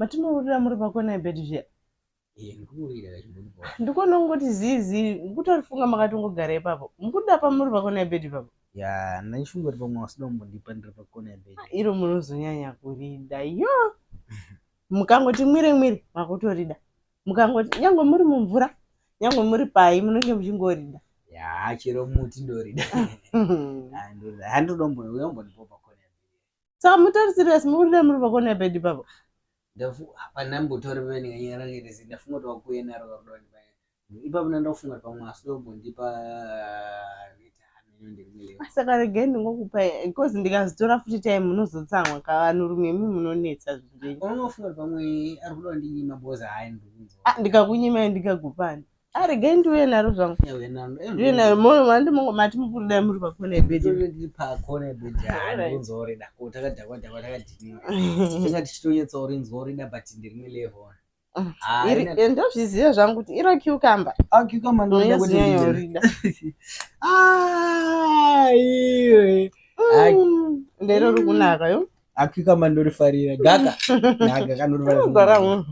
Matinourira muri pakona yebhedhi zviya. Ndikuona kungoti zii zii kutorifunga makatongogara ipapo. Mukuda pamuri pakona yebhedhi ipapo. Ya, ndaifunga kuti pamwe wasida kumbondipa ndiri pakona yebhedhi. Iro munozonyanya kurida. Yo. Mukangoti mwire mwire makutorida. Mukangoti nyangwe muri mumvura, nyangwe muri pai munenge muchingorida. Ya, chero muti ndorida. Ndorida. Handinoda kumbondipa pakona yebhedhi. Saka mutori serious mukurida muri pakona yebhedhi ipapo. Hapana mbotaura pamene kanyara kaita sei ndafunga kuti wakuuya naro kakuda kundipa ipapo ndandakufunga kuti pamwe asi ndombondipa saka regai ndingokupa because ndikazitora futi time munozotsamwa kavanhurume imi munonetsa zvinhu unofunga kuti pamwe ari kuda kundinyima because hayi ndikunzwa ah, ndikakunyimai ndikagupani Ah, regai ndiuye naro zvangu. Ndiuye naro moyo mandi mongo mati mukuri muri pakona yebhedhi. Ndiri pakona yebhedhi. Ah, ndinzwa orida. Ko takadhakwa dhakwa takadhiniwa. Tinga tichitonyatsa orinzwa orida but ndiri level. Ah, iri ndozviziva zvangu kuti iro cucumber. Ah, cucumber ndorida kuti ndorida. Ah, iwe. Ndero rikunaka yo. Ah, cucumber ndorifarira. Gaka. Gaka ndorifarira.